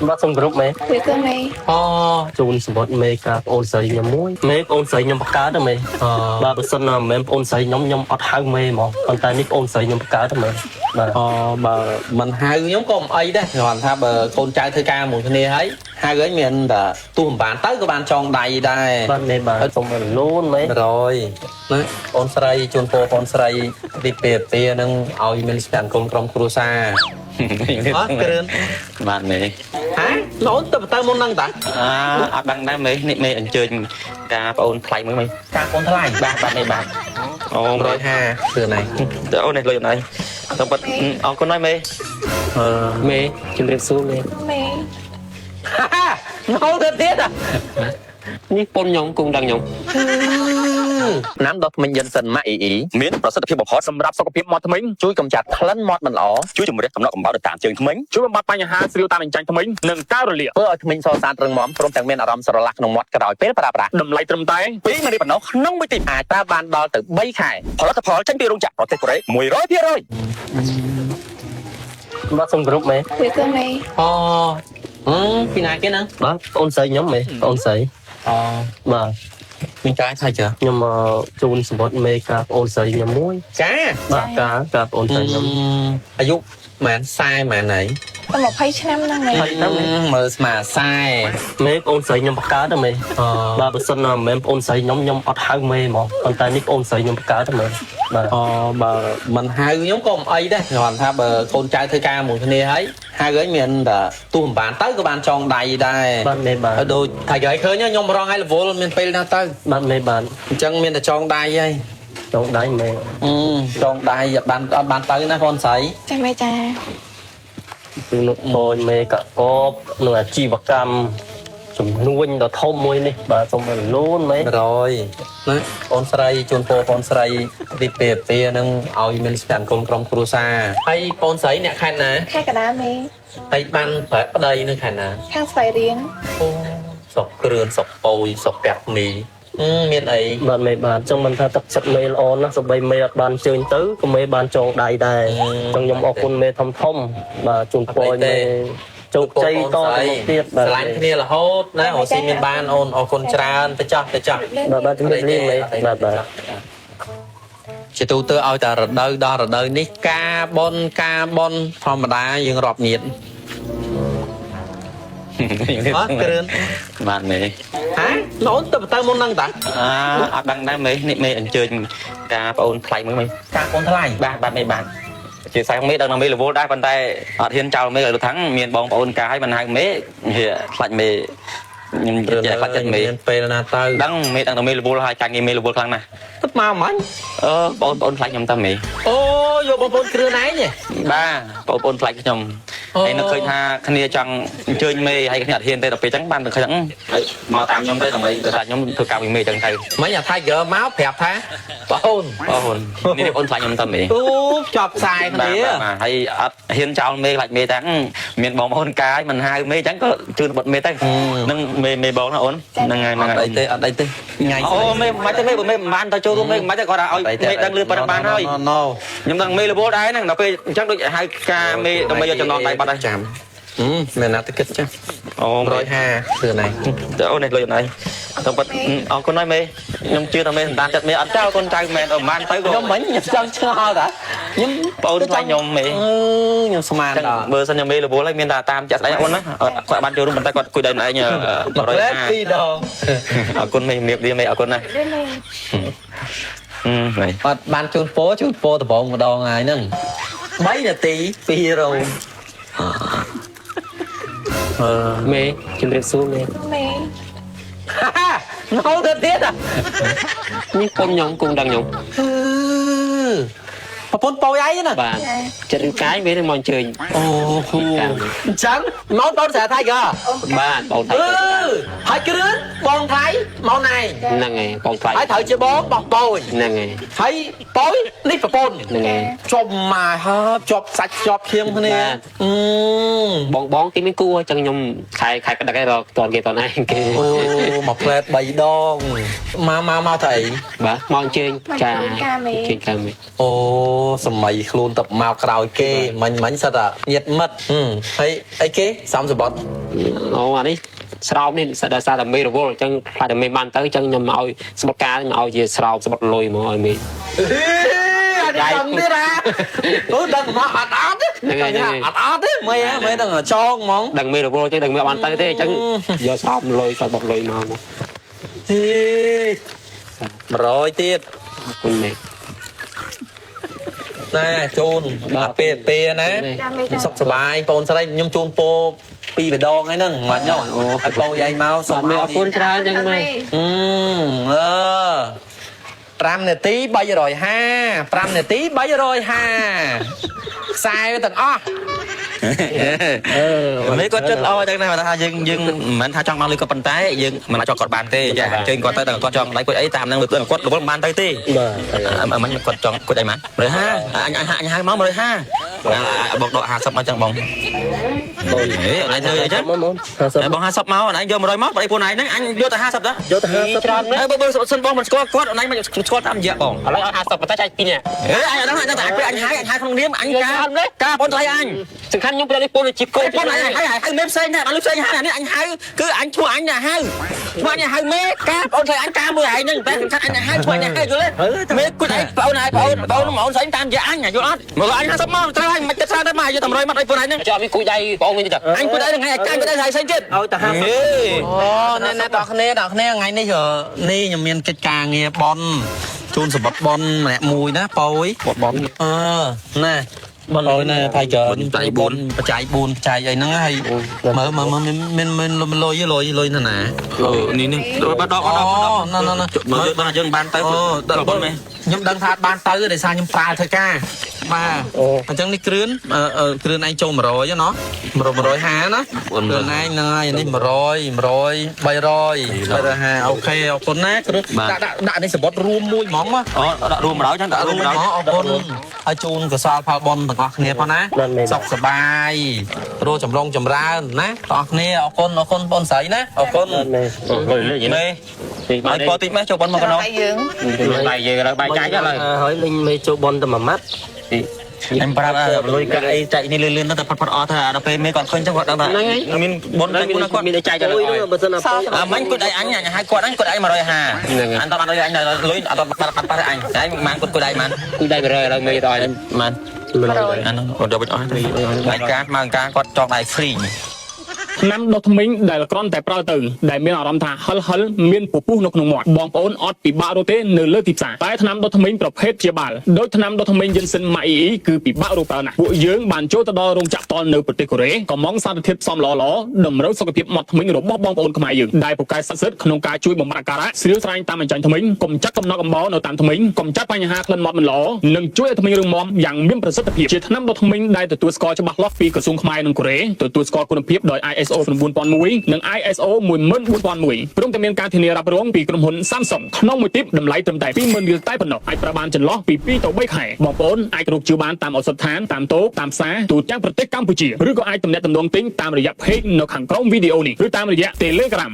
បាទសូមគោរពមេ វាគឺមេ អូជូនសម្បត្តិមេការប្អូនស្រីខ្ញុំមួយមេប្អូនស្រីខ្ញុំបង្កើតមេបាទបើសិនណាមិនមែនប្អូនស្រីខ្ញុំខ្ញុំអត់ហៅមេហ្មងប៉ុន្តែនេះប្អូនស្រីខ្ញុំបង្កើតមេបាទ អូបើមិនហៅខ្ញុំក៏មិនអីដែរគ្រាន់ថាបើកូនចៅធ្វើការមួយគ្នាហើយហៅហើយមានតែទោះមិនបានទៅក៏បានចងដៃដែរ បាទមេបាទសូមរលូនមេ 100ណាអូនស្រីជូនពរបងស្រីទីពេលពេលនឹងឲ្យមានស្ពាន់កូនក្រុមគ្រួសារអត់គ្រឿន បាទមេ ហ៎អូនទៅទៅមុនហ្នឹងតា អាអត់ដឹងដែរមេនេះមេអញ្ជើញការប្អូនថ្លៃមួយមេ ការកូនថ្លៃ បាទបាទមេបាទអូ 150គ្រឿនឯង ទៅអូននេះលុយអូនឯងទៅបាត់អរគុណហើយមេ អឺ មេជំរាបសួរមេ មេ ងោទៅទៀត នេះប្អូនខ្ញុំគង់ដឹងខ្ញុំ ណាំដុសធ្មេញយិនសិនម៉ាក់អ៊ីអ៊ី មានប្រសិទ្ធភាពបំផុតសម្រាប់សុខភាពមាត់ធ្មេញ ជួយកម្ចាត់ក្លិនមាត់មិនល្អ ជួយជំរះកំណកកំបោរទៅតាមជើងធ្មេញជួយបំបត្តិបញ្ហាស្រាវតាមអញ្ចាញធ្មេញនិងការរលាក ធ្វើឲ្យធ្មេញសស្អាតរឹងមាំព្រមទាំងមានអារម្មណ៍ស្រឡះក្នុងមាត់ក្រោយពេលប្រើប្រាស់ តម្លៃត្រឹមតែ2ម៉ឺនរៀលប៉ុណ្ណោះក្នុងមួយទី អាចប្រើបានដល់ទៅ3ខែ ផលិតផលចេញពីរោងចក្រប្រទេសកូរ៉េ100% បាទសូមគោរពមេ វាគឺមេ អូអឺពីណាគេហ្នឹង បាទប្អូនស្រីខ្ញុំមេប្អូនស្រី អូ បាទ មានចាយថាចា ខ្ញុំជូនសម្បត្តិមេការប្អូនស្រីខ្ញុំមួយ ចា បាទការការប្អូនស្រីខ្ញុំ អាយុម៉ាន40ម៉ានហើយ តែ20ឆ្នាំហ្នឹងមេ ហើយទៅមេ មើលស្មា40 មេប្អូនស្រីខ្ញុំបង្កើតមេ អូ បាទបើសិនណាមិនមែនប្អូនស្រីខ្ញុំខ្ញុំអត់ហៅមេហ្មងប៉ុន្តែនេះប្អូនស្រីខ្ញុំបង្កើតមេបាទ អូបើមិនហៅខ្ញុំក៏មិនអីដែរគ្រាន់ថាបើកូនចៅធ្វើការមួយគ្នាហើយហៅហើយមានតែទោះមិនបានទៅក៏បានចងដៃដែរ បាទមេបាទ ហើយដូចថាគេឲ្យឃើញខ្ញុំរងឲ្យរវល់មានពេលណាទៅ បាទមេបាទ អញ្ចឹងមានតែចងដៃហើយ ចងដៃមេ អឺចងដៃអត់បានអត់បានទៅណាបងស្រី ចាមេចា គឺលោកបយមេកកបនឹងអាជីវកម្មចំនួនដ៏ធំមួយនេះបាទសូមរលូនមេ 100ណាបងស្រីជូនពរបងស្រីទីពេលពេលនឹងឲ្យមានស្ពាន់កូនក្រុមគ្រួសារហើយបងស្រីអ្នកខេត្តណា ខែកដាមេ ហើយបានប្តីនៅខេត្តណា ខាងស្វាយរៀង អូសុកគ្រឿនសុកពោយសុកពាក់មីមានអី បាទមេបាទចង់មិនថាទឹកចិត្តមេល្អណាស់សូម្បីមេអត់បានជើញទៅក៏មេបានចងដៃដែរចង់ខ្ញុំអរគុណមេធំធំបាទជូនពរមេជោគជ័យតទៅមុខទៀតបាទ ស្រឡាញ់គ្នារហូតណាអូស៊ីមានបានអូនអរគុណច្រើនទៅចោះទៅចោះ បាទបាទជំរាបលាមេបាទបាទ ជាទូទៅឲ្យតែរដូវដល់រដូវនេះការបនការបនធម្មតាយើងរាប់ញាតអត់គ្រឿន បាទមេ ហ៎អូនទៅទៅមុនហ្នឹងតា អាអត់ដឹងដែរមេនេះមេអញ្ជើញការប្អូនថ្លៃមួយមេ ការកូនថ្លៃ បាទបាទមេបាទជាខ្សែមេដឹងថាមេរវល់ដែរប៉ុន្តែអត់ហ៊ានចោលមេឲ្យលោកថាំងមានបងប្អូនការឲ្យមិនហៅមេខ្លាចមេខ្ញុំចេះខ្លាចចិត្តមេ មានពេលណាទៅ ដឹងមេដឹងថាមេរវល់ហើយចាញ់គេមេរវល់ខ្លាំងណាស់ ទឹកមកមិញ អឺបងប្អូនខ្លាចខ្ញុំតាមេ អូយកបងប្អូនគ្រឿនឯង បាទបងប្អូនខ្លាចខ្ញុំហើយនឹកឃើញថាគ្នាចង់អញ្ជើញមេហើយគ្នាអត់ហ៊ានទេដល់ពេលអញ្ចឹងបានទៅឃើញហើយមកតាមខ្ញុំទៅដើម្បីទៅថាខ្ញុំធ្វើការវិញមេអញ្ចឹងទៅ មិញអា Tiger មកប្រាប់ថាបងអូន បងប្អូននេះបងប្អូនខ្លាចខ្ញុំតាមេ អូចប់ខ្សែគ្នា បាទហើយអត់ហ៊ានចោលមេខ្លាចមេតាំងមានបងប្អូនកាយមិនហៅមេអញ្ចឹងក៏ជឿនបុតមេទៅនឹងមេមេបងណាអូនហ្នឹងហើយហ្នឹងហើយ អត់អីទេអត់អីទេថ្ងៃ អូមេមិនទេមេបើមេមិនបានទៅចូលរួមមេមិនទេគាត់ថាឲ្យមេដឹងលឿនប៉ុណ្ណឹងបានហើយ ណូ ខ្ញុំដឹងមេរវល់ដែរហ្នឹងដល់ពេលអញ្ចឹងដូចហៅការមេដើម្បីយកចំណងដៃបាត់ហើយ ចាំមានណាទៅគិតចាំ អូ 150គ្រឿនឯង ទៅអូននេះលុយអូនឯងទៅបាត់អរគុណហើយមេខ្ញុំជឿថាមេសន្តានចិត្តមេអត់ចោលកូនចៅមែនអត់បានទៅក៏ ខ្ញុំមិញខ្ញុំចង់ឆ្ងល់តាខ្ញុំ បងអូនខ្លាចខ្ញុំមេ អឺខ្ញុំស្មាន ចឹង ដល់ បើសិនជាមេរវល់ហើយមានតែតាមចាក់ស្ដែងអូនណាគាត់បានចូលរួមប៉ុន្តែគាត់គួយដល់ឯង150 ពីរដង អរគុណមេជំរាបលាមេអរគុណណាស់ វាមេ មេ អត់បានជូនពោជូនពោដំបងម្ដងហើយហ្នឹង3នាទី2រោងអឺ មេជំរាបសួរមេ មេ ងោទៅទៀត នេះប្អូនខ្ញុំគង់ដឹងខ្ញុំ អឺប្រពន្ធពោយឯងណា បាទចិត្តឬកាយមេនឹងមកអញ្ជើញ អូហូអញ្ចឹងមកបងស្រា Tiger បាទបងថៃ អឺហើយគ្រឿនបងថៃមកណៃ ហ្នឹងហើយបងថ្លៃ ហើយត្រូវជាបងបោះពោយ ហ្នឹងហើយ ហើយពោយនេះប្រពន្ធ ហ្នឹងហើយ ជប់មកហើបជាប់សាច់ជាប់ឈាមគ្នា បាទ អឺ បងបងគេមានគូអញ្ចឹងខ្ញុំខែខែក្តឹកឯងរកតនគេតនឯងគេ អូមកផ្លែត3ដងមកមកមកទៅអី បាទមកអញ្ជើញ មក ចា ជួយការមេ អញ្ជើញការមេ អូ សម័យខ្លួនទៅមកក្រោយគេមិញមិញសិតតែញាតមិត្តហឹមហើយអីគេសំសបត់ អូអានេះស្រោមនេះដោយសារតែមេរវល់អញ្ចឹងខ្លាចតែមេបានទៅអញ្ចឹងខ្ញុំមកឲ្យស្បុតការខ្ញុំឲ្យជាស្រោមស្បុតលុយមកឲ្យមេ អេអានេះដឹងទៀតហ่าអូដឹងមកអត់អត់ទេ ហ្នឹងហើយហ្នឹងហើយ អត់អត់ទេមេហ៎មេដឹងចងហ្មង ដឹងមេរវល់អញ្ចឹងដឹងមេបានទៅទេអញ្ចឹងយកស្រោមលុយស្បុតលុយមកមក ហេ100ទៀត អរគុណមេ ណាជូនបាទពេលពេលណា ចាមេចា សុខសប្បាយបងស្រីខ្ញុំជូនពោពីរដងហើយហ្នឹងមិនញ៉ោឲ្យបងយាយមកសុ បាទមេអរគុណច្រើនអញ្ចឹងមេ អឺអឺ5នាទី350 5នាទី350ខ្សែវាទាំងអស់ មេគាត់ចិត្តល្អចឹងដែរថាយើងយើងមិនមែនថាចង់បានលុយគាត់ប៉ុន្តែយើងមិនអាចចង់គាត់បានទេចាអញ្ជើញគាត់ទៅដល់គាត់ចង់ដៃគាត់អីតាមហ្នឹងគាត់រវល់មិនបានទៅទេ បាទ អមិញគាត់ចង់គាត់អីម៉ា150អញអញហៅមក150បងដក50មកចឹងបង បង ហេអញធ្វើអីចឹង មកមក50 បង50មកអញយក100មកប្តីខ្លួនឯងហ្នឹងអញយកតែ50តា យកទៅ50 ច្រើនណាស់ អើបើបើសិនបងមិនស្គាល់គាត់អញមិនស្គាល់តាមរយៈបង ឥឡូវឲ្យ50ប៉ុន្តែចែកពីរនាក់ ហេអញអត់ដឹងអញតែពេលអញហៅអញហៅក្នុងនាមអញការការបងថ្លៃអញ សំខាន់ខ្ញុំពេលនេះពូនជីប កូនបងអញហៅហៅមេផ្សេងដែរដល់ផ្សេងហៅអានេះអញហៅគឺអញឈ្មោះអញណាហៅឈ្មោះអញហៅមេការបងថ្លៃអញការមួយឯងហ្នឹងតែសំខាន់អញហៅឈ្មោះអញហៅយល់ទេមេគាត់ឯងបងឯងបងបងបងស្អីតាមរយៈអញយល់អត់មកអញ50មកត្រូវអញមិនចិត្តច្រើនទៅមកយកតែ100មកឲ្យបងឯងហ្នឹង ចុះអត់មានគូដៃបងវិញទេ អញគាត់ឯងថ្ងៃអញគាត់ឯងផ្សេងទៀត ឲ្យតែ50 ហេ អូណែណែដល់គ្នាដល់គ្នាថ្ងៃនេះនេះខ្ញុំមានកិច្ចការងារបនជូនសម្បត្តិបនម្នាក់មួយណាប៉យ បន អឺណែ បន អូយណែថៃកើ បច្ច័យ4 បច្ច័យ4បច្ច័យអីហ្នឹងហើយមើលមើលមើលមានមានលុយលុយលុយណាណា នេះនេះបាត់ដកអត់ដក ណណណ មើលយើងយើងបានទៅ អូ ដល់បងមែន ខ្ញុំដឹងថាបានទៅដោយសារខ្ញុំប្រើធ្វើការបាទអញ្ចឹងនេះគ្រឿនគ្រឿនឯងចូល100ណោះ100 150ណាគ្រឿនឯងហ្នឹងហើយនេះ100 100 300 350អូខេអរគុណណាគ្រឿនដាក់ដាក់ដាក់នេះសបុតរួមមួយហ្មងមក អូដាក់រួមម្ដងចឹងដាក់រួមម្ដង អរគុណហើយជូនកសលផលបុណ្យទាំងអស់គ្នាផងណាសុខសប្បាយរស់ចម្រុងចម្រើនណាទាំងអស់គ្នាអរគុណអរគុណបងស្រីណាអរគុណ មេ លុយលេមេឲ្យពតិចម៉េះចូលបនមកកណ្ដោ ហើយយើង ដៃយើងឥឡូវបែកចែកឥឡូវ ហើយលេងមេចូលបនតែមួយម៉ាត់ អញប្រាប់លុយកាក់អីចែកនេះលឿនលឿនទៅផុតផុតអស់ទៅដល់ពេលមេគាត់ឃើញចឹងគាត់ដឹងថាមានបនតែគាត់ មានតែចែកឥឡូវ អូយហ្នឹងបើសិនណា សល់ អាមិញគាត់ឲ្យអញអញឲ្យគាត់អញគាត់ឲ្យ150អញតបានលុយអញលុយអត់បានបាត់ប៉ះអញតែម៉ានគាត់គាត់ឲ្យម៉ាន គូដៃ100ឥឡូវមេទៅឲ្យ ម៉ាន 100 អានោះគាត់យកវិញអស់ហើយការមកការគាត់ចង់ដៃ free ថ្នាំដុសធ្មេញដែលគ្រាន់តែប្រើទៅដែលមានអារម្មណ៍ថាហិលហិលមានពពុះនៅក្នុងមាត់បងប្អូនអត់ពិបាករកទេនៅលើទីផ្សារតែថ្នាំដុសធ្មេញប្រភេទជាបាល់ដោយថ្នាំដុសធ្មេញយិនសិនម៉ាអ៊ីអ៊ីគឺពិបាករកប្រើណាស់ពួកយើងបានចូលទៅដល់រោងចក្រតលនៅប្រទេសកូរ៉េកំងសារធាតុផ្សំល្អៗតម្រូវសុខភាពមាត់ធ្មេញរបស់បងប្អូនខ្មែរយើងដែលពូកែស័ក្តិសិទ្ធិក្នុងការជួយបំបត្តិអាការៈស្រាវស្រាញតាមអញ្ចាញធ្មេញកុំចាត់កំណកកំបោរនៅតាមធ្មេញកុំចាត់បញ្ហាក្លិនមាត់មិនល្អនិងជួយឲ្យធ្មេញរឹងមាំយ៉ាងមានប្រសិទ្ធភាពជាថ្នាំដុសធ្មេញដែលទទួលស្គាល់ច្បាស់លាស់ពីក្រសួងខ្មែរនិងកូរ៉េទទួលស្គាល់គុណភាពដោយ ISO 9001និង ISO 14001ព្រមទាំងមានការធានារ៉ាប់រងពីក្រុមហ៊ុន Samsung ក្នុងមួយទីបតម្លៃត្រឹមតែ20000រៀលតែប៉ុណ្ណោះអាចប្រើបានចន្លោះពី2ទៅ3ខែបងប្អូនអាចរកជឿបានតាមឱសថដ្ឋានតាមតូបតាមផ្សារទូទាំងប្រទេសកម្ពុជាឬក៏អាចទំនាក់ទំនងទិញតាមរយៈ page នៅខាងក្រោមវីដេអូនេះឬតាមរយៈ Telegram